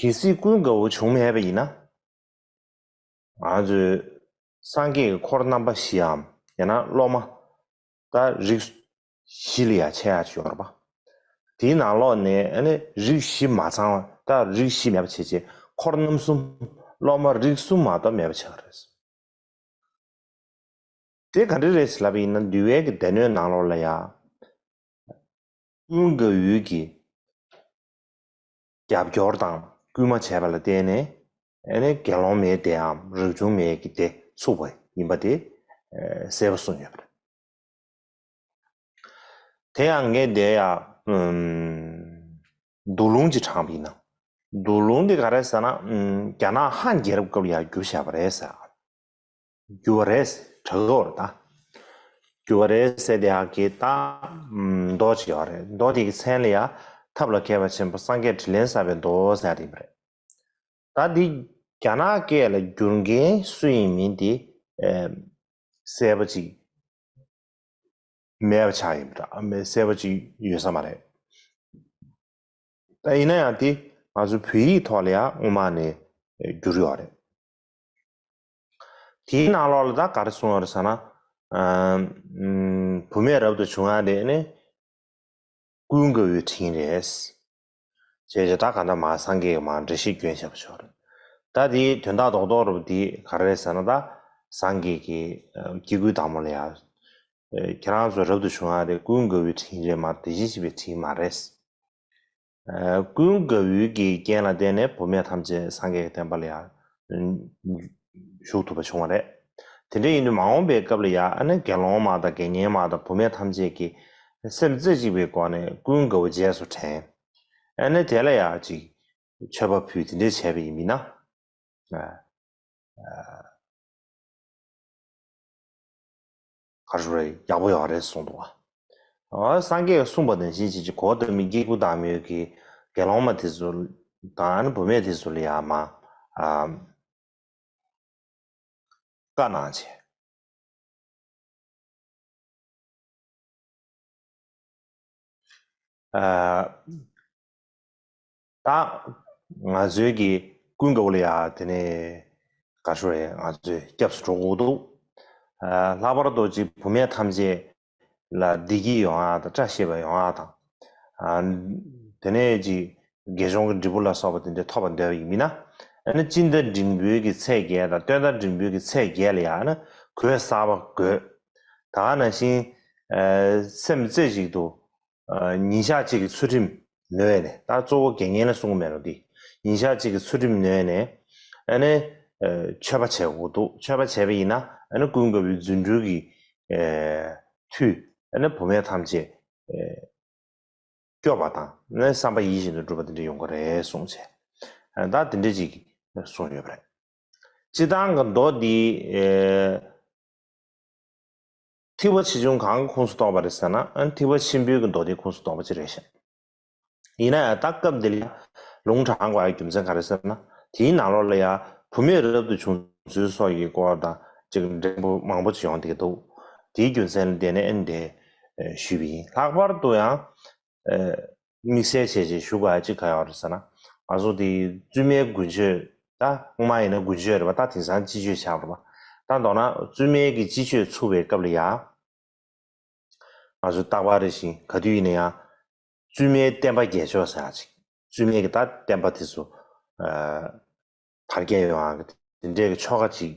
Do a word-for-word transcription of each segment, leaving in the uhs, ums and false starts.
གལ་སྲིད་ཀུན་དགའ་བོ་བྱུང་མེད་པ་ཡིན་ན། ང་ཚོས་སངས་རྒྱས་ཀྱི་འཁོར་རྣམ་པ་བཞིའམ་ཡང་ན་སློབ་མ་ད་རིགས་བཞི་ལ་ཡང་ཕྱེ་ཡག་ཅིག་ཡོད་རེད་པ། དེའི་ནང་ལོགས་ནས་ཨ་ནི་རིགས་བཞི་མ་ཚང་བ་ད་རིགས་བཞི་མེད་པ་བྱས་རྗེས་འཁོར་རྣམ་གསུམ་སློབ་མ་རིགས་གསུམ་མ་གཏོགས་མེད་པ་ཆགས་རེད། དེ་ག་འདྲ་རེད་ཟེར་ལབ་པ་ཡིན་ན། འདུལ་བའི་གི་སྡེ་སྣོད་ནང་ལོགས་ལ་ཡང་ཀུན་དགའ་བོའི་གི་རྒྱབ་སྐྱོར་དང་སྐུལ་མ་བྱས་པ་ལ་བརྟེན་ནས་ཨ་ནི་དགེ་སློང་མའི་སྡེའམ་རབ་བྱུང་མའི་གི་སྡེ་ཚུགས་པ་ཡིན་པ་དེ་གསལ་པོ་གསུངས་ཡོད་པ་རེད། དེ་ཡང་ངས་དེ་ཡང་ཨུམ། མདོ་ལུང་ཅིག་དྲངས་པ་ཡིན་ན། མདོ་ལུང་འདི་ག་རེ་ཟེར་ན། ཨུམ། རྒྱ་ནག་ཧན་རྒྱལ་རབས་སྐབས་ལ་ཡང་བསྒྱུར་བཞག་པ་རེད་ཟེར། བསྒྱུར་བ་རེད་ཟེར། དྲག་གོ་རེད་ད། བསྒྱུར་བ་རེད་ཟེར་དེ་ཡང་གི་ད་ཨུམ། མདོ་ཅིག་ཡོད་རེད། མདོ་དེ་གི་མཚན་ལ་ཡང་ཐབས་ལ་མཁས་པ་ཆེན་པོ་སངས་རྒྱས་དྲིན་ལན་བསབ་པའི་མདོ་ཟེར་དེ་ཡིན་པ་རེད། ད་འདི་རྒྱ་ནག་སྐད་ལ་བསྒྱུར་མཁན་སུ་ཡིན་མིན་དེ་ཨེ་གསལ་པོ་ཅིག་མེད་པ་ཆགས་ཡིན་པ་འདྲ། མེད་གསལ་པོ་ཅིག་ཡོད་ས་མ་རེད། ད་ཡིན་ན་ཡང་དེ་ང་ཚོ་བོད་ཡིག་ཐོག་ལ་ཡང་སྔོན་མ་ནས་བསྒྱུར་ཡོད་རེད། དེའི་ནང་ལོགས་ལ་ད་ག་རེ་གསུངས་ཡོད་རེད་ཟེར་ན། ཨམ། བུད་མེད་རབ་ཏུ་བྱུང་བ་དེ་ནི་ཀུན་དགའ་བོའི་དྲིན་རེད། བྱས་བྱས་ད་ག་འདྲ་མ་སངས་རྒྱས་ཀྱི་མ་འགྲེལ་བཤད་བསྐྱོན་བཞག་པ་ཞིག་རེད། ད་དེའི་དོན་དག་རྡོག་རྡོག་རུ་དེ་ག་རེ་རེད་ཟེར་ན། ད་སངས་རྒྱས་ཀྱི་སྐྱེ་དགུའི་བདག་མོ་ལ་ཡང་ཁྱེད་རང་ཚོ་རབ་ཏུ་བྱུང་བ་དེ་ཀུན་དགའ་བོའི་དྲིན་རེད་མ་གཏོགས་དེ་བཞིན་གཤེགས་པའི་དྲིན་མ་རེད། ཀུན་དགའ་བོའི་གི་རྐྱེན་ལ་བརྟེན་ནས་བུད་མེད་ཐམས་ཅད་སངས་རྒྱས་ཀྱི་བསྟན་པ་ལ་ཡང་ཞུགས་ཐུབ་པ་བྱུང་བ་རེད། དེ་འདྲ་ཡིན་དུས་མ་འོངས་པའི་སྐབས་ལ་ཡང་ཨ་ནི་དགེ་སློང་མ་དང་དགེ་བསྙེན་མ་དང་བུད་མེད་ཐམས་ཅད་ཀྱིས་སེམས་རྩེ་གཅིག་པའི་སྒོ་ནས་ཀུན་དགའ་བོ་རྗེས་སུ་དྲན། ཨ་ནི་དེ་ལ་ཡང་ཅིག་མཆོད་པ་ཕུལ་དེ་འདྲ་བྱས་པ་ཡིན་མིན་ན། ག་རེ་རེད། ཡག་པོ་ཡོད་རེད་གསུངས་འདུག་བ། ཨ། སངས་རྒྱས་ཀྱིས་གསུངས་པ་ནང་བཞིན་བྱེད་ཅིག་གོ་ད་མི་སྐྱེ་དགུ་བདག་མོའི་གི་དགེ་སློང་མ་དེ་ཚོ་དང་ཨ་ནི་བུད་མེད་དེ་ཚོ་ལ་ཡང་མ་ཨ་བཀའ་གནང་བྱས། ཨ། ད་ང་ཚོའི་གི་ཀུན་དགའ་བོ་ལ་ཡ་དེ་ནས་ག་ཤོ་རེད། ང་ཚོས་སྐྱབས་སུ་འགྲོ་དགོས་འདུག་ཨ། ལྷག་པར་དུ་ཅིག་བུད་མེད་ཐམས་ཅད་ལ་བདེ་སྐྱིད་ཡོང་ཡ་དང་བཀྲ་ཤིས་པ་ཡོང་ཡ་དང་། ཨ། དེ་ནས་ཅིག་དགེ་སྦྱོང་གི་འབྲས་བུ་ལ་སོགས་པ་དེ་འདྲ་ཐོབ་པར་འདོད་པ་ཡིན་མིན་ན། ཨ་ནི་སྤྱི་ཟླ་འབྲིང་པོའི་གི་ཚེས་བརྒྱད་དང་སྟོན་ཟླ་འབྲིང་པོའི་གི་ཚེས་བརྒྱད་ལ་ཡ་ཨ་ནི་གོས་གསར་པ་གོན། ད་ག་ནང་བཞིན་ཨ་སེམས་རྩེ་གཅིག་ཏུ་ཨ་ཉིན་ཞག་གཅིག་གི་ཚུལ་ཁྲིམས་ནོད་ནས། ད་གཙོ་བོ་དགེ་བསྙེན་ལ་གསུང་གི་མེད་ལོ་འདི། ཉིན་ཞག་གཅིག་གི་ཚུལ་ཁྲིམས་ནོད་ནས་ཨ་ནི་ཨ་མཆོད་པ་བྱེད་དགོས་འདུག་མཆོད་པ་བྱས་པ་ཡིན་ན་ཨ་ནི་ཀུན་དགའ་བོའི་རྫུ་འཕྲུལ་གྱི་ཨ་མཐུས་ཨ་ནི་བུད་མེད་ཐམས་ཅད་ཨ་སྐྱོབ་པ་དང་ནི་བསམ་པ་ཡིད་བཞིན་དུ་འགྲུབ་པ་དེ་འདྲ་ཡོང་གི་རེད་གསུངས་བྱས། ད་དེ་འདྲ་ཅིག་གསུངས་ཡོད་པ་རེད། སྤྱིར་བཏང་གི་མདོ་འདི་ཨེ་ཐེག་པ་ཆེ་ཆུང་གང་གི་ཁོངས་སུ་གཏོགས་པ་རེད་ཟེར་ན། ཨ་ནི་ཐེག་པ་ཆེན་པོའི་གི་མདོ་སྡེའི་ཁོངས་སུ་གཏོགས་པ་ཅིག་རེད་ཤག་ཡིན་ན་ཡང་ད་སྐབས་འདི་ལ་ལུང་དྲངས་དགོས་ཡ་རྒྱུ་མཚན་ག་རེ་ཟེར་ན། དེའི་ནང་ལོགས་ལ་ཡ་བུད་མེད་རབ་ཏུ་བྱུང་ཚུལ་སོགས་ཀྱི་སྐོར་དང་ཅིག་འགྲེལ་པ་མང་པོ་ཅིག་ཡོང་བསྡད་ཀྱི་འདུག་དེའི་རྒྱུ་མཚན་ལ་བརྟེན་ནས་ཨ་ནི་དེ་ཞུས་པ་ཡིན། ལྷག་པར་དུ་ཡང་ཨ་དམིགས་བསལ་བྱས་བྱས་ཞུ་དགོས་ཡ་གཅིག་ག་ཡོད་རེད་ཟེར་ན། ང་ཚོ་དེ་བཙུན་མའི་དགུན་ཆོས། ད་སྔོན་མ་ཡིན་ན་དགུན་ཆོས་རེད་པ། ད་དེང་སང་སྤྱི་ཆོས་ཆགས་པ་རེད་པ། ད་མདོར་ན་བཙུན་མའི་གི་སྤྱི་ཆོས་ཚུགས་པའི་སྐབས་ལ་ཡ། ང་ཚོ་རྟག་པར་རེ་བཞིན་ག་དུས་ཡིན་ན་ཡང་། བཙུན་མའི་བསྟན་པ་རྒྱས་ཤོག་ཟེར་ཡ་ཅིག་བཙུན་མའི་གི་ད་བསྟན་པ་དེ་ཚོ་ཨ་དར་རྒྱས་ཡོང་ཡ་གི་དེ་འདྲའི་གི་ཆོ་ག་ཅིག་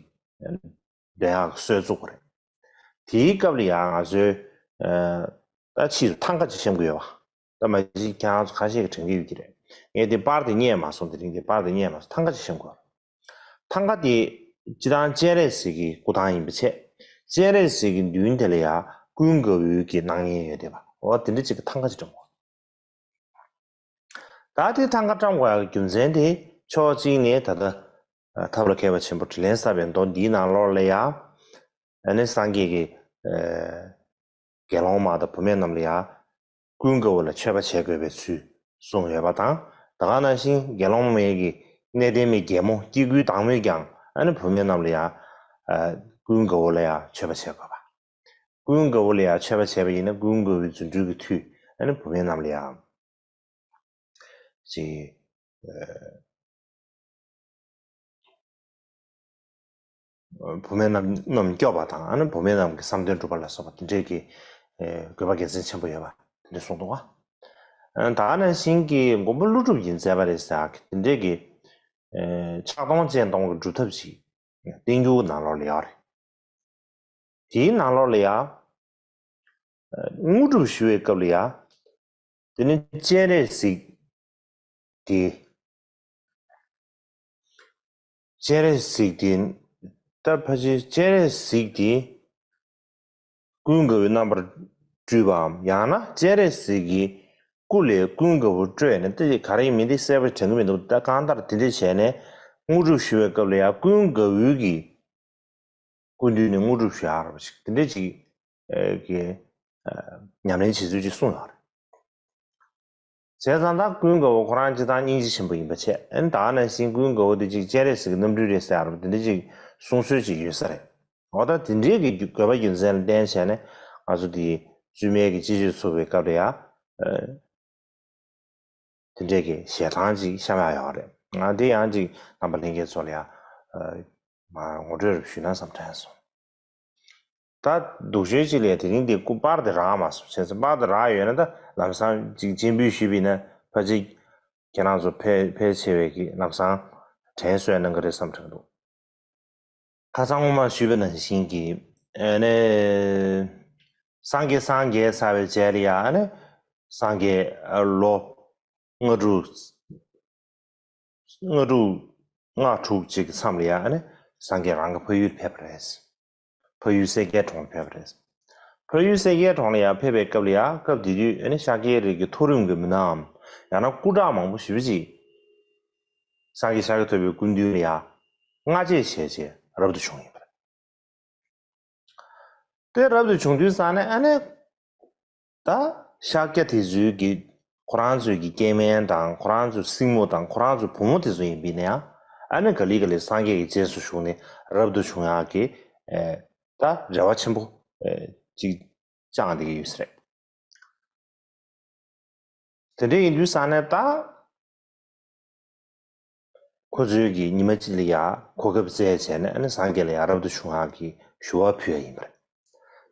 འདོན་ཡ་གི་སྲོལ་བཙུགས་པ་རེད། དེའི་སྐབས་ལ་ཡང་ང་ཚོས་ཨ་ད་ཕྱིས་སུ་ཐང་ག་ཅིག་བཤམས་ཀྱི་ཡོད་པ། ད་མ་གཞི་ཁྱེད་རང་ཚོ་ཁ་ཤས་ཀྱིས་དྲན་གྱི་ཡོད་ཀྱི་རེད། ངས་དེ་པར་དེ་རྙེད་མ་སོང་། དེ་རིང་དེ་པར་དེ་རྙེད་མ་སོང་། ཐང་ག་ཅིག་བཤམས་དགོས། ཐང་ག་དེ་སྤྱིར་བཏང་སྤྱན་རས་གཟིགས་ཀྱི་སྐུ་ཐང་ཡིན་པ་བྱས། སྤྱན་རས་གཟིགས་ཀྱི་མདུན་དེ་ལ་ཡང་ཀུན་དགའ་བོའི་གི་སྣང་བརྙན་ཡོད་བསྡད་པ། འོ་དེ་འདྲ་ཅིག་གི་ཐང་ག་ཅིག་བཀྲམ་དགོས། ད་དེ་ཐང་ག་བཀྲམ་དགོས་ཡག་གི་རྒྱུ་མཚན་དེ་ཕྱོགས་གཅིག་ནས་ད་ལྟ་ཐབས་ལ་མཁས་པ་ཆེན་པོ་དྲིན་ལན་བསབ་པའི་མདོ་འདིའི་ནང་ལོགས་ལ་ཡང་། ཨ་ནི་སངས་རྒྱས་ཀྱིས་ཨ་དགེ་སློང་མ་དང་བུད་མེད་རྣམས་ལ་ཡང་ཀུན་དགའ་བོ་ལ་མཆོད་པ་བྱེད་དགོས་པའི་ཚུལ་གསུངས་ཡོད་པ་དང་། ད་ག་ནང་བཞིན་དགེ་སློང་མའི་གི་གནས་བརྟན་མའི་རྒྱལ་མོ་སྐྱེ་དགུའི་བདག་མོས་ཀྱང་ཨ་ནི་བུད་མེད་རྣམས་ལ་ཡང་ཨ་ཀུན་དགའ་བོ་ལ་ཡང་མཆོད་པ་བྱེད་དགོས་པ། ཀུན་དགའ་བོ་ལ་ཡང་མཆོད་པ་བྱས་པ་ཡིན་ན་ཀུན་དགའ་བོའི་རྫུ་འཕྲུལ་གྱི་མཐུས་ཨ་ནི་བུད་མེད་རྣམས་ལ་ཡང་ཅིག་ཨ་ བུད་མེད་རྣམས་རྣམས་སྐྱོབ་པ་དང་ཨ་ནི་བུད་མེད་རྣམས་ཀྱི་བསམ་དོན་འགྲུབ་པ་ལ་སོགས་པ་དེ་འདྲས་ཀྱི་དགོས་པ་དགེ་མཚན་ཆེན་པོ་ཡོད་པ་དེ་འདྲས་གསུངས་འདུག་བ། ད་ག་ནང་བཞིན་གྱི་མགོན་པོ་ཀླུ་སྒྲུབ་ཀྱིས་མཛད་པ་རེད་ཟེར་གི་དེ་འདྲས་ཀྱི་ཕྱག་སྟོང་སྤྱན་སྟོང་གི་སྒྲུབ་ཐབས་ཤིག་བསྟན་འགྱུར་ནང་ལོགས་ལ་ཡོད་རེད། དེའི་ནང་ལོགས་ལ་ཡང་དངོས་གྲུབ་ཞུ་བའི་སྐབས་ལ་ཡང་དེ་ནི་སྤྱན་རས་གཟིགས་དེ། སྤྱན་རས་གཟིགས་དེ། ད་ཕལ་ཆེར་སྤྱན་རས་གཟིགས་དེ། ཀུན་དགའ་བོའི་རྣམ་པར་སྤྲུལ་པའམ་ཡང་ན་སྤྱན་རས་གཟིགས་ཀྱི་སྐུ་ལས་ཀུན་དགའ་བོ་སྤྲོས་ནས་དེ་ག་རེ་ཡིན་མིན་དེ་གསལ་པོ་དྲན་གྱི་མི་འདུག་ད་གང་ལྟར་དེ་འདྲས་བྱས་ནས་དངོས་གྲུབ་ཞུ་བའི་སྐབས་ལ་ཡང་ཀུན་དགའ་བོའི་གི་སྐུ་མདུན་ནས་དངོས་གྲུབ་ཞུ་ཡག་རེད་པ་ཞིག་དེ་འདྲས་ཅིག་གི་ཉམས་ལེན་བྱེད་ཚུལ་ཅིག་གསུངས་ཡོད་རེད། བྱས་ཙང་ད་ཀུན་དགའ་བོ་ཁོ་རང་སྤྱིར་བཏང་སྙིང་རྗེ་ཆེན་པོ་ཡིན་པ་བྱས། ཨ་ནི་ད་ག་ནང་བཞིན་ཀུན་དགའ་བོ་དེ་ཅིག་སྤྱན་རས་གཟིགས་ཀྱི་རྣམ་སྤྲུལ་རེད་ཟེར་ཡག་རེད་པ་དེ་འདྲས་ཅིག་གསུང་སྲོལ་ཅིག་ཡོད་ས་རེད། འོ་ད་དེ་འདྲའི་གི་དགོས་པ་རྒྱུ་མཚན་ལ་བརྟེན་བྱས་ནས་ང་ཚོ་དེ་བཙུན་མའི་གི་སྤྱི་སྤྱོད་ཚུགས་པའི་སྐབས་ལ་ཡ། དེ་འདྲའི་གི་ཞལ་ཐང་ཅིག་བཤམས་ཡག་ཡོད་རེད། ང་དེ་ཡང་ཅིག་རྣམ་པ་ལྷན་རྒྱས་ཚོ་ལ་ཡ། མ་ངོ་སྤྲོད་རེ་ཞུས་ན་བསམ་དྲན་སོང་། ད་སྡུག་ཤོས་ཅིག་ལ་དེ་རིང་འདི་སྐུ་པར་དེ་རག་མ་སོང་། བྱས་ཙང་པར་དེ་རག་ཡོད་ན་ད་ལམ་སང་ཅིག་སྤྱན་འབུལ་ཞུས་པ་ཡིན་ན་ཕལ་ཆེར་ཁྱེད་རང་ཚོ་ཕལ་ཕལ་ཆེ་བས་ཀྱི་ལམ་སང་དྲན་གསོ་གནང་གི་རེད་བསམ་དྲན་འདུག་ཁ་སང་སྔོན་མ་ཞུས་པ་ནང་བཞིན་གྱི་ཨ་ནི་སངས་རྒྱས་སངས་རྒྱས་ཚར་བའི་རྗེས་ལ་ཡ་ཨ་ནི་སངས་རྒྱས་ལོ་ལྔ་དྲུག་ལྔ་དྲུག་ལྔ་དྲུག་ཅིག་གི་མཚམས་ལ་ཡ་ཨ་ནི་སངས་རྒྱས་རང་གི་ཕ་ཡུལ་ཕེབས་པ་རེད། ཕ་ཡུལ་སེར་སྐྱའི་གྲོང་ལ་ཕེབས་པ་རེད། ཕ་ཡུལ་སེར་སྐྱའི་གྲོང་ལ་ཡ་ཕེབས་པའི་སྐབས་ལ་ཡ་སྐབས་དེ་དུས་ཨ་ནི་ཤཱཀྱའི་རིགས་ཀྱི་མཐོ་རིམ་གྱི་མི་སྣའམ་ཡང་ན་སྐུ་དྲག་མང་པོ་ཞེ་པོ་ཅིག་སངས་རྒྱས་ཤཱཀྱ་ཐུབ་པའི་སྐུ་མདུན་ལ་ཡ་སྔ་རྗེས་བྱས་རྗེས་རབ་ཏུ་བྱུང་ཡིན་པ་རེད། དེ་རབ་ཏུ་བྱུང་དུས་ཙང་ནས་ཨ་ནི། ད་ཤཱཀྱ་དེ་ཚོའི་གི་ཁོ་རང་ཚོའི་གི་སྐྱེ་དམན་དང་ཁོ་རང་ཚོའི་སྲིང་མོ་དང་ཁོ་རང་ཚོའི་བུ་མོ་དེ་ཚོ་ཡིན་པས་ན་ཡང་ཨ་ནི་ག་ལེ་ག་ལེ་སངས་རྒྱས་ཀྱི་རྗེས་སུ་ཞུགས་ནས་རབ་ཏུ་བྱུང་ཡག་གི་ཨེ་ད་རེ་བ་ཆེན་པོ་ཨེ་ཅིག་བཅངས་བསྡད་ཀྱི་ཡོད་ས་རེད། དེ་འདྲ་ཡིན་དུས་ཙང་ནས་ད། ཁོ་ཚོའི་གི་ཉི་མ་གཅིག་ལ་ཡ་གོ་སྐབས་བཙལ་བྱས་ནས་ཨ་ནི་སངས་རྒྱས་ལ་ཡ་རབ་ཏུ་བྱུང་ཡག་གི་ཞུ་བ་ཕུལ་ཡ་ཡིན་པ་རེད།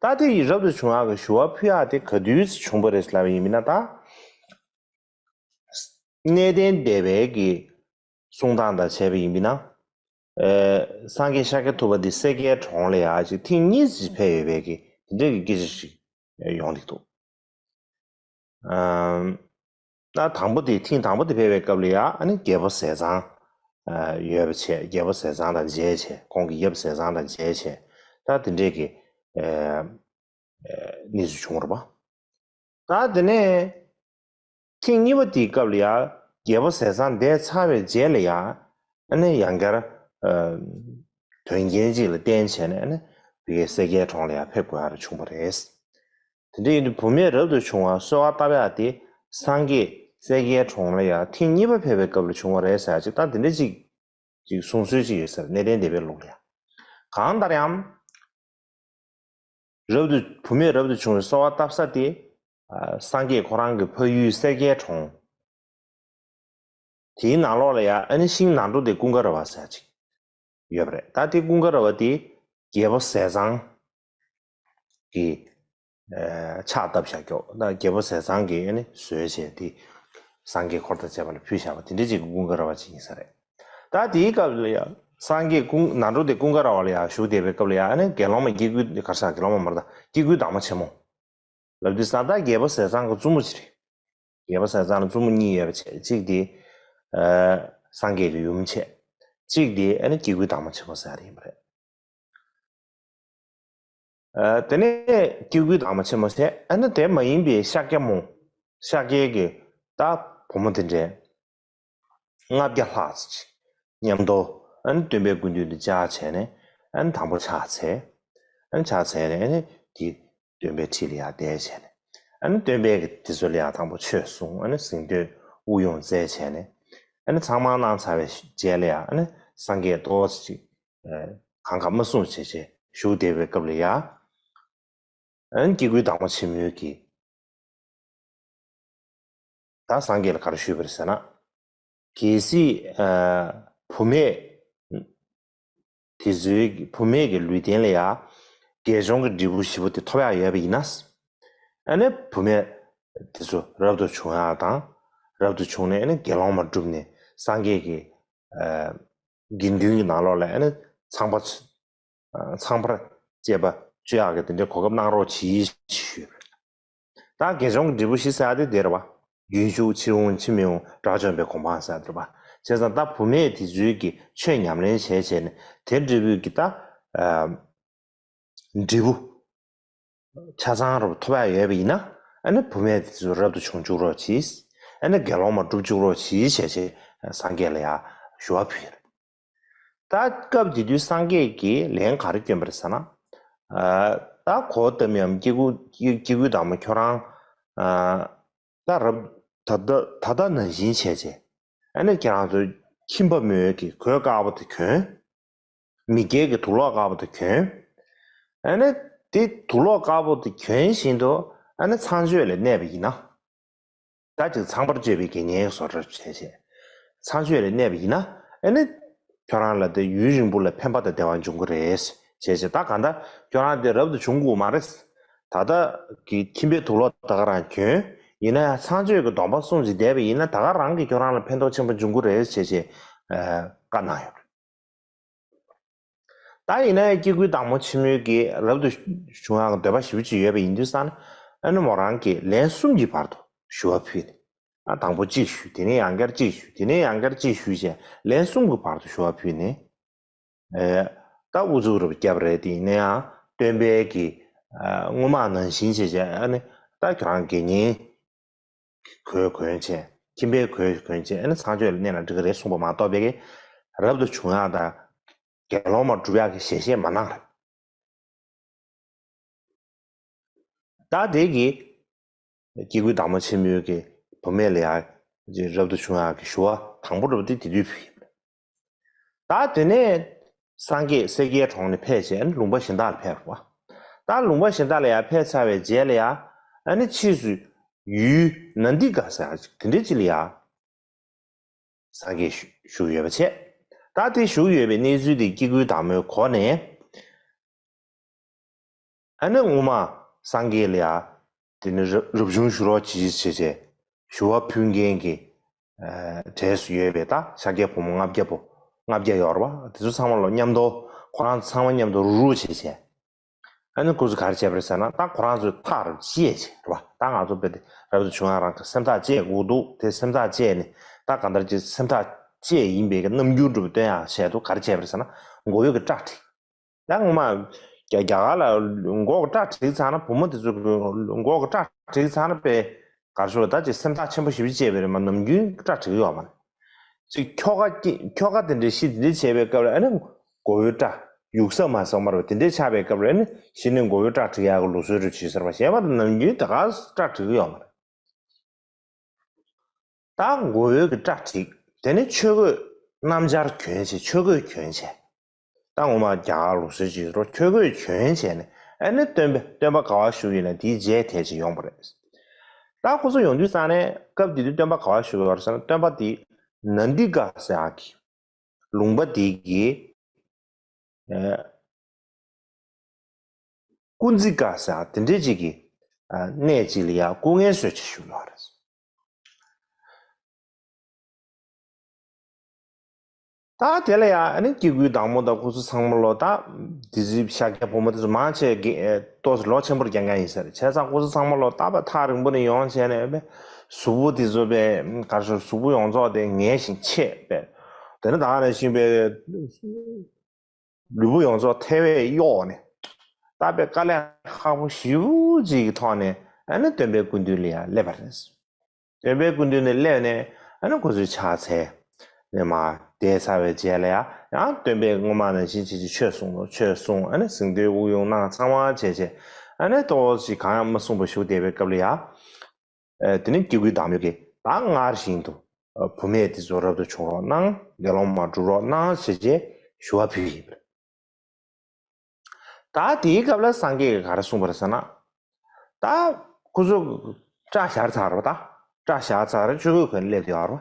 ད་དེ་ཡི་རབ་ཏུ་བྱུང་ཡག་གི་ཞུ་བ་ཕུལ་ཡག་དེ་ག་དུས་བྱུང་བ་རེད་ལབ་པ་ཡིན་ན་ད། གནས་བརྟན་སྡེ་པའི་གི་གསུང་སྟངས་དང་བྱས་པ་ཡིན་པ་ན། ཨེ་སངས་རྒྱས་ཤཱཀྱ་ཐུབ་པ་འདི་སེར་སྐྱའི་གྲོང་ལ་ཡ་ཅིག་ཐེངས་གཉིས་ཅིག་ཕེབས་ཡོད་པའི་གི་དེ་འདྲའི་གི་སྐད་ཆ་ཞིག་ཡོང་གི་འདུག་ཨམ། ད་དང་པོ་དེ་ཐེངས་དང་པོ་དེ་ཕེབས་པའི་སྐབས་ལ་ཡ་ཨ་ནི་རྒྱལ་པོ་ཟས་གཙང་ཨ་ཡོད་པ་བྱས། རྒྱལ་པོ་ཟས་གཙང་དང་མཇལ་བྱས། ཁོང་གི་རྒྱལ་པོ་ཟས་གཙང་དང་མཇལ་བྱས། ད་དེ་འདྲས་ཀྱི་ཨ་ཨ་གནས་ཚུལ་བྱུང་བ་རེད་པ། ད་དེ་ནས་ཐེངས་གཉིས་པ་དེའི་སྐབས་ལ་ཡ་རྒྱལ་པོ་ཟས་གཙང་འདས་ཚར་བའི་རྗེས་ལ་ཡ་ཨ་ནི་ཡང་བསྐྱར་ཨ་དོན་རྐྱེན་ཅིག་ལ་བརྟེན་བྱས་ནས་ཨ་ནི་བི་ཀའི་སེར་སྐྱའི་གྲོང་ལ་ཡ་ཕེབས་དགོས་ཡ་རེ་བྱུང་བ་རེད། དེ་འདྲ་ཡིན་དུས་བུད་མེད་རབ་ཏུ་བྱུང་བ་གསོལ་བ་བཏབ་ཡག་དེ་སངས་རྒྱས་སེར་སྐྱའི་གྲོང་ལ་ཡང་ཐེངས་གཉིས་པ་ཕེབས་པའི་སྐབས་ལ་བྱུང་བ་རེད་ཟེར་ཡག་ཅིག་ད་དེ་འདྲ་ཅིག་ཅིག་གསུང་སྲོལ་ཅིག་ཡོད་ཟེར། གནས་བརྟན་སྡེ་པའི་ལུགས་ལ་ཡང་། གང་ལྟར་ཡང་། རབ་ཏུ་བུད་མེད་རབ་ཏུ་བྱུང་བའི་གསོལ་བ་བཏབ་ས་དེ། ཨ་སངས་རྒྱས་ཁོ་རང་གི་ཕ་ཡུལ་སེར་སྐྱའི་གྲོང་། དེའི་ནང་ལོགས་ལ་ཡང་ཨ་ནི་ཤིང་ནང་འབྲོག་དེ་ཀུན་དགའ་ར་བ་ཟེར་ཅིག་ཡོད་པ་རེད། ད་དེ་ཀུན་དགའ་ར་བ་དེ་རྒྱལ་པོ་ཟས་གཙང་གི་ཨ་ཕྱག་བཏབ་བཞག་ཀྱོག་ད་རྒྱལ་པོ་ཟས་གཙང་གིས་ཨ་ནི་བཟོས་བྱས་དེ་སངས་རྒྱས་འཁོར་དང་བཅས་པ་ལ་ཕུལ་བཞག་པ་དེ་འདྲ་ཅིག་གི་ཀུན་དགའ་ར་བ་ཅིག་ཡིན་ས་རེད། ད་དེའི་སྐབས་ལ་ཡང་སངས་རྒྱས་ཀུན་ནང་འབྲོག་དེ་ཀུན་དགའ་ར་བ་ལ་ཡང་བཞུགས་བསྡད་པའི་སྐབས་ལ་ཡང་ཨ་ནི་དགེ་སློང་མ་སྐྱེ་དགུའི་གར་ས་དགེ་སློང་མ་མ་རེད་ད་སྐྱེ་དགུའི་བདག་མོ་ཆེན་མོ། ལབ་དུས་ཙང་ད་རྒྱལ་པོ་ཟས་གཙང་གི་བཙུན་མོ་ཅིག་རེད། རྒྱལ་པོ་ཟས་གཙང་ལ་བཙུན་མོ་གཉིས་ཡོད་པ་བྱས། གཅིག་དེ་ཨ་སངས་རྒྱས་ཀྱི་ཡུམ་བྱས། གཅིག་དེ་ཨ་ནི་སྐྱེ་དགུའི་བདག་མོ་ཆེན་མོ་ཟེར་ཡ་དེ་ཡིན་པ་རེད། ཨ་དེ་ནས་སྐྱེ་དགུའི་བདག་མོ་ཆེན་མོ་བྱས། ཨ་ནི་དེ་མ་ཡིན་པའི་ཤཱཀྱ་མོ། ཤཱཀྱའི་གི་ད་བུ་མོ་དེ་འདྲས། ལྔ་བརྒྱ་ལྷག་ཙམ་ཅིག་མཉམ་དུ་ཨ་ནི་སྟོན་པའི་སྐུ་མདུན་དུ་བཅར་བྱས་ནས་ཨ་ནི་དང་པོ་ཕྱག་འཚལ། ཨ་ནི་ཕྱག་འཚལ་ནས་ཨ་ནི་དེ་སྟོན་པའི་འཁྲིས་ལ་ཡར་བསྡད་བྱས་ནས་ཨ་ནི་སྟོན་པས་དེ་ཚོ་ལ་ཡང་དང་པོ་ཆོས་གསུངས། ཨ་ནི་གཟེངས་བསྟོད་དབུ་དབྱུང་མཛད་བྱས་ནས་ཨ་ནི་ཚང་མ་གནང་ཚར་བའི་རྗེས་ལ་ཡང་ཨ་ནི་སངས་རྒྱས་ཏོག་ཙམ་ཅིག་གང་ག་མ་གསུངས་བྱས་བྱས་བཞུགས་བསྡད་པའི་སྐབས་ལ་ཡང་། ཨ་ནི་སྐྱེ་དགུའི་བདག་མོ་ཆེན་མོའི་གིས་ད་སངས་རྒྱས་ལ་ག་རེ་ཞུས་པ་རེད་ཟེར་ན། གལ་སྲིད་ཨ་བུད་མེད་དེ་ དེ་ཚོའི་བུད་མེད་ཀྱི་ལུས་རྟེན་ལ་ཡ་དགེ་སྦྱོང་གི་འབྲས་བུ་བཞི་པོ་དེ་ཐོབ་ཡག་ཡོད་པ་ཡིན་ན། ཨ་ནི་བུད་མེད་དེ་ཚོ་རབ་ཏུ་བྱུང་ཡག་དང་། རབ་ཏུ་བྱུང་ནས་ཨ་ནི་དགེ་སློང་མ་བསྒྲུབས་ནས་སངས་རྒྱས་ཀྱི་ཨ་དགེ་འདུན་གྱི་ནང་ལོགས་ལ་ཨ་ནི་ཚངས་པ་ཚ- ཚངས་པར་སྤྱད་པ་སྤྱོད་ཡག་གི་དེ་འདྲའི་གོ་སྐབས་གནང་རོགས་གྱིས་ཞུས་པ་རེད། ད་དགེ་སྦྱོང་གི་འབྲས་བུ་བཞི་ཟེར་ཡག་དེ་དེ་རེད་པ། རྒྱུན་ཞུགས། ཕྱིར་འོང་། ཕྱིར་མི་འོང་། དགྲ་བཅོམ་པའི་གོ་འཕང་ཟེར་ཡག་དེ་རེད་པ། བྱས་ཙང་ད་བུད་མེད་དེ་ཚོའི་གི་ཆོས་ཉམས་ལེན་བྱས་བྱས་ནས་དེ་འབྲས་བུའི་གི་ད་ཨ་འབྲས་བུ་ཆ་ཚང་རུ་ཐོབ་ཡག་ཡོད་པ་ཡིན་ན། ཨ་ནི་བུད་མེད་དེ་ཚོ་རབ་ཏུ་བྱུང་བཅུག་རོགས་གྱིས། ཨ་ནི་དགེ་སློང་མ་བསྒྲུབ་བཅུག་རོགས་གྱིས་བྱས་བྱས་སངས་རྒྱས་ལ་ཡ་ཞུ་བ་ཕུལ་ཡོད་རེད། ད་སྐབས་དེ་དུས་སངས་རྒྱས་ཀྱིས་ལན་ག་རེ་བསྐྱོན་པ་རེད་ཟེར་ན། ཨ་ད་གོ་བདེ་མོ་ཡང་སྐྱེ་དགུ་སྐྱེ- སྐྱེ་དགུའི་བདག་མོ་ཁྱོད་རང་ཨ་ད་རབ་ད་ལྟ་ད་ལྟ་ནང་བཞིན་བྱས་བྱས། ཨ་ནི་ཁྱེད་རང་ཚོ་ཁྱིམ་པ་མོའི་གི་གོས་དཀར་པོ་དེ་གྱོན། མི་སྐྱའི་གི་དུག་ལོག་དཀར་པོ་དེ་གྱོན། ཨ་ནི་དེ་དུག་ལོག་དཀར་པོ་དེ་གྱོན་བཞིན་དུ་ཨ་ནི་ཚངས་སྤྱོད་ལ་གནས་པ་ཡིན་ན། ད་ཅིག་ཚངས་པར་སྤྱོད་པའི་དགེ་བསྙེན་སོགས་བྱས་བྱས། ཚངས་སྤྱོད་ལ་གནས་པ་ཡིན་ན། ཨ་ནི་ཁྱོད་རང་ལ་དེ་ཡུན་རིང་པོ་ལ་ཕན་པ་དང་བདེ་བ་འབྱུང་གི་རེད། བྱས་བྱས་ད་གང་ལྟར་ཁྱོད་རང་དེ་རབ་ཏུ་བྱུང་དགོས་མ་རེད། ད་ལྟ་གི་ཁྱིམ་པའི་དུག་ལོག་ད་ག་རང་གྱོན། ཡིན་ན་ཡང་ཚངས་སྤྱོད་ཀྱི་སྡོམ་པ་བསྲུངས་བྱས་བསྡད་པ་ཡིན་ན་ད་ག་རང་གི་ཁྱོད་རང་ལ་ཕན་ཐོགས་ཆེན་པོ་འབྱུང་གི་རེད་བྱས་བྱས་བཀའ་གནང་ཡོད། ད་ཡིན་ན་ཡང་སྐྱེ་དགུའི་བདག་མོ་ཆེན་མོའི་གི་རབ་ཏུ་བྱུང་ཡག་གི་འདོད་པ་ཞེ་པོ་ཅིག་ཡོད་པ་ཡིན་དུས་ཙང་ནས། ཨ་ནི་མོ་རང་གིས་ལན་གསུམ་གྱི་བར་དུ་ཞུ་བ་ཕུལ་ནས། ཨ་དང་པོ་གཅིག་ཞུས། དེ་ནས་ཡང་བསྐྱར་གཅིག་ཞུས། དེ་ནས་ཡང་བསྐྱར་གཅིག་ཞུས་བྱས་ལན་གསུམ་གྱི་བར་དུ་ཞུ་བ་ཕུལ་ནས། ཨེ་ད་ཨུ་ཚུགས་རུ་བརྒྱབ་རེད། དེ་ཡིན་ན་ཡང་སྟོན་པའི་གི་ཨ་སྔོན་མ་ནང་བཞིན་བྱས་བྱས། ཨ་ནི་ད་ཁྱོད་རང་དགེ་བསྙེན་གོས་གྱོན་བྱས། ཁྱིམ་པའི་གོས་གྱོན་བྱས། ཨ་ནི་ཚངས་སྤྱོད་ལ་གནས་ན་འགྲིག་གི་རེད་གསུངས་པ་མ་གཏོགས་པའི་གི་རབ་ཏུ་བྱུང་ཡག་དང་དགེ་སློང་མ་སྒྲུབ་ཡག་གི་ཞལ་བཞེས་མ་གནང་རེད། ད་དེ་གི་སྐྱེ་དགུའི་བདག་མོ་ཆེན་མོའི་གི་བུད་མེད་ལ་ཡ་རབ་ཏུ་བྱུང་ཡག་གི་ཞུ་བ་དང་པོ་འདྲ་པོ་དེ་དེ་དུས་ཕུལ་ཡིན། ད་དེ་ནས་སངས་རྒྱས་སེར་སྐྱའི་གྲོང་ནས་ཕེབས་བྱས་ལུང་པ་གཞན་དག་ལ་ཕེབས་པ། ད་ལུང་པ་གཞན་དག་ལ་ཡང་ཕེབས་ཚར་བའི་རྗེས་ལ་ཡང་ཨ་ནི་ཕྱིས་སུ་ཡུལ་ན་དི་ཀ་ཟེར་ཡག་ཅིག་དེ་འདྲ་ཅིག་ལ་ཡང་སངས་རྒྱས་བཞུགས་ཡོད་པ་བྱས། ད་དེ་བཞུགས་ཡོད་པའི་གནས་ཚུལ་དེ་སྐྱེ་དགུའི་བདག་མོས་གོ་ནས། ཨ་ནི་སྔོན་མ་སངས་རྒྱས་ལ་ཡ་དེ་ནི་རབ་རབ་བྱུང་ཞུ་རོགས་གྱིས་བྱས་བྱས་ཞུ་བ་ཕུལ་མཁན་གྱི་ཨ་གྲས་སུ་ཡོད་པའི་ད་ཤཱཀྱའི་བུ་མོ་ལྔ་བརྒྱ་པོ་ལྔ་བརྒྱ་ཡོད་རེད་པ། དེ་ཚོ་ཚང་མ་ལ་མཉམ་དུ་ཁོ་རང་ཚོ་ཚང་མ་མཉམ་དུ་རུག་རུག་བྱས་བྱས། ཨ་ནི་ཁོ་ཚོས་ག་རེ་བྱས་པ་རེད་ཟེར་ན། ད་ཁོ་རང་ཚོས་ཐག་རུ་བཅད་བྱས་རེད་པ། ད་ང་ཚོ་དཔེ་དེ་རབ་ཏུ་བྱུང་ཡག་རང་གི་སེམས་ཐག་བཅད་དགོས་འདུག་དེ་སེམས་ཐག་བཅད་ནས་ད་གང་ལྟར་ཅིག་སེམས་ཐག་བཅད་ཡིན་པའི་གི་རྣམ་འགྱུར་འདྲ་པོ་སྟོན་ཡག་ཆེད་དུ་ག་རེ་བྱས་པ་རེད་ཟེར་ན། མགོ་བོའི་གི་སྐྲ་བྲེགས། ད་ངོ་མ་རྒྱ་རྒྱ་གར་ལ་མགོ་གི་སྐྲ་བྲེགས་ཚར་ན། བུ་མོ་དེ་ཚོ་གི་མགོ་གི་སྐྲ་བྲེགས་ཚར་ན་དཔེ་ག་རེ་ཞུ་དགོས། ད་ཅིག་སེམས་ཐག་ཆེན་པོ་ཞེ་པོ་བཅད་པའི་རེད་མ། ནམ་རྒྱུན་སྐྲ་བྲེགས་ཡོད་མ་རེད། ཅིག་ཁྱོ་ག་སྐྱེ- ཁྱོ་ག་དེ་འདྲའི་ཤི་དེ་འདྲའི་བྱས་པའི་སྐབས་ལ་ཨ་ནི་མགོ་བོའི་སྐྲ་ཡུགས་ས་མ་སོང་མ་རེད་པ། དེ་འདྲའི་ཆགས་པའི་སྐབས་ལ་ཨ་ནི་ཤི་ནས་མགོ་བོའི་སྐྲ་བྲེག་ཡག་གི་ལུགས་སྲོལ་རེ་བྱས་ཟེར་བ། གཞན་པ་ནམ་རྒྱུན་དེ་ག་སྐྲ་བྲེགས་ཡོད་མ་རེད། ད་མགོ་བོའི་གི་སྐྲ་བྲེགས། དེ་ནས་ཆོས་གོས་སྣམ་སྦྱར་གྱོན་བྱས། ཆོས་གོས་གྱོན་བྱས། ད་ངོ་མ་རྒྱ་གར་ལུགས་སྲོལ་ཅིག་རོ། ཆོས་གོས་གྱོན་བྱས་ནས་ཨ་ནི་སྟོན་པ་སྟོན་པ་ག་པར་བཞུགས་ཡོད་ན་དེའི་མཇལ་དེ་ཅིག་ཡོང་པ་རེད། ད་ཁོ་ཚོ་ཡོང་དུས་ཙང་ནས་སྐབས་དེ་དུས་སྟོན་པ་ག་པར་བཞུགས་ཡོད་རེད་ཟེར་ན། སྟོན་པ་དེ་ན་དི་ཀ་ཟེར་ཡག་གི་ལུང་པ་དེ་གི་ཨ་ཀུན་ཛི་ཀ་ཟེར་ཡག་དེ་འདྲའི་ཅིག་གི་ཨ་གནས་ཅིག་ལ་ཡ་སྐུ་ངལ་གསོ་ཅིག་བཞུགས་ཡོད་རེད། ད་དེ་ལ་ཡ་ཨ་ནི་སྐྱེ་དགུའི་བདག་མོ་དང་ཁོ་ཚོ་ཚང་མ་ལོ། ད་དེ་ཚོའི་ཤཱཀྱ་བུ་མོ་དེ་ཚོ་མང་ཆེ་གི་ཨེ་ཏོག་ཙམ་ལོ་ཆེན་པོར་རྒན་རྒན་ཡིན་ས་རེད། བྱས་ཙང་ཁོ་ཚོ་ཚང་མ་ལོ་ད་དཔེ་ཐག་རིང་པོ་ནས་ཡོང་བྱས་ནས་དཔེ་གཟུགས་པོ་དེ་ཚོ་དཔེ་ག་རེ་ཞུ། གཟུགས་པོ་ཡོངས་རྫོགས་དེ་ངལ་ཞིང་ཆད་པས། དེ་ནས་ད་ག་ནང་བཞིན་དཔེ་ལུས་པོ་ཡོངས་རྫོགས་ཐལ་བས་གཡོགས་ནས། ད་དཔེ་དཀའ་ལས་ཁག་པོ་ཞེ་པོ་ཅིག་གི་ཐོག་ནས་ཨ་ནི་སྟོན་པའི་སྐུ་མདུན་ལ་ཡ་སླེབས་པ་རེད། སྟོན་པའི་སྐུ་མདུན་ནས་སླེབས་ནས་ཨ་ནི་ཁོ་ཚོས་ཕྱག་འཚལ་ནས་མར་བསྡད་ཚར་བའི་རྗེས་ལ་ཡ། ཡང་སྟོན་པས་སྔོན་མ་ནང་བཞིན་བྱས་བྱས་ཆོས་གསུངས་ལོ། ཆོས་གསུངས། ཨ་ནི་གཟེངས་བསྟོད་དབུགས་དབྱུང་གནང་ཚང་མ་བྱས་བྱས། ཨ་ནི་ཏོག་ཙམ་གང་ཡང་མ་གསུངས་པ་བཞུགས་བསྡད་པའི་སྐབས་ལ་ཡ། ཨ་དེ་ནས་སྐྱེ་དགུའི་བདག་མོས་ཀྱིས་ད་སྔར་བཞིན་དུ་ཨ་བུད་མེད་དེ་ཚོ་རབ་ཏུ་བྱུང་རོགས་གནང་། དགེ་སློང་མ་སྒྲུབ་རོགས་གནང་ཟེར་བྱས་ཞུ་བ་ཕུལ་ཡིན་པ་རེད། ད་དེའི་སྐབས་ལ་སངས་རྒྱས་ཀྱིས་ག་རེ་གསུངས་པ་རེད་ཟེར་ན། ད་ཁོ་ཚོ་སྐྲ་བཞར་ཚར་བ། ད་སྐྲ་བཞར་ཚར། ཆོས་གོས་གོན་སླེབས་ཡོད་རེད་པ།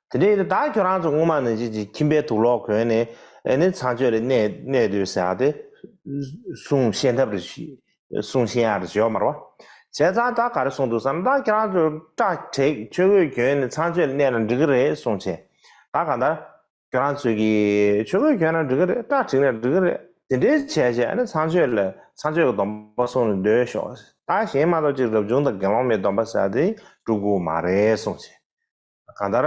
དེ་འདྲ་ཡིན་ན་ད་ཁྱོད་རང་ཚོ་སྔོན་མ་ནང་བཞིན་གྱི་ཁྱིམ་པའི་དུག་ལོག་གོན་ནས་ ཨེ་ནི་ཚངས་སྤྱོད་ལ་གནས་གནས་སྡོད་ཟེར་ཡ་དེ་གསུང་ཤེས་ཐབས་རེ་ཞིག་གསུང་ཤེས་ཡག་རེ་བྱེད་ཡོད་མ་རེད་བ། བྱས་ཙང་ད་ག་རེ་གསུངས་འདུག་ཟེར་ན། ད་ཁྱེད་རང་ཚོས་སྐྲ་བྲེགས། ཆོས་གོས་གྱོན་ནས་ཚངས་སྤྱོད་ལ་གནས་ན་འགྲིག་གི་རེད་གསུངས་བྱས། ད་གང་ལྟར་ཁྱེད་རང་ཚོས་ཀྱིས་ཆོས་གོས་གྱོན་ན་འགྲིག་གི་རེད། སྐྲ་བྲེགས་ན་འགྲིག་གི་རེད། དེ་འདྲའི་བྱས་བྱས་ཨ་ནི་ཚངས་སྤྱོད་ལ་ཚངས་སྤྱོད་ཀྱི་སྡོམ་པ་བསྲུངས་ནས་སྡོད་ཤོག། ད་གཞན་མ་གཏོགས་ཅིག་རབ་བྱུང་དང་དགེ་སློང་མའི་སྡོམ་པ་ཟེར་དེ་སྒྲུབ་དགོས་མ་རེད་གསུངས་བྱས། གང་ལྟར་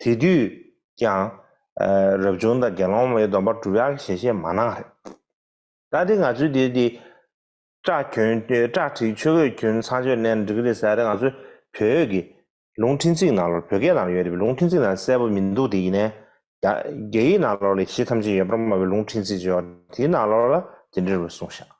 དེ་དུས་ཀྱང་ཨ་རབ་བྱུང་དང་དགེ་སློང་མའི་སྡོམ་པ་སྒྲུབ་ཡག་གི་ཞལ་བཞེས་མ་གནང་རེད། ད་དེ་ང་ཚོའི་དེ་དེ་སྐྲ་གྱོན། སྐྲ་བྲེགས། ཆོས་གོས་གྱོན། ཚངས་སྤྱོད་གནས་ན་འགྲིག་གི་རེད་ཟེར་ཡ་དེ་ང་ཚོའི་བོད་ཀྱི་ལུང་ཕྲན་ཚེགས་ནང་ལོགས། བོད་སྐད་ནང་ཡོད་རེད་པས། ལུང་ཕྲན་ཚེགས་ནང་གསལ་པོ་མི་འདུག། དེ་ཡིན་ནའི་རྒྱ་རྒྱ་ཡིག་ནང་ལོགས་ལ་གཞི་ཐམས་ཅད་ཡོད་པར་སྨྲ་བའི་ལུང་ཕྲན་ཚེགས་ཅིག་ཡོད། དེའི་ནང་ལོགས་ལ་དེ་འདྲ་རེད་གསུངས་ཤག།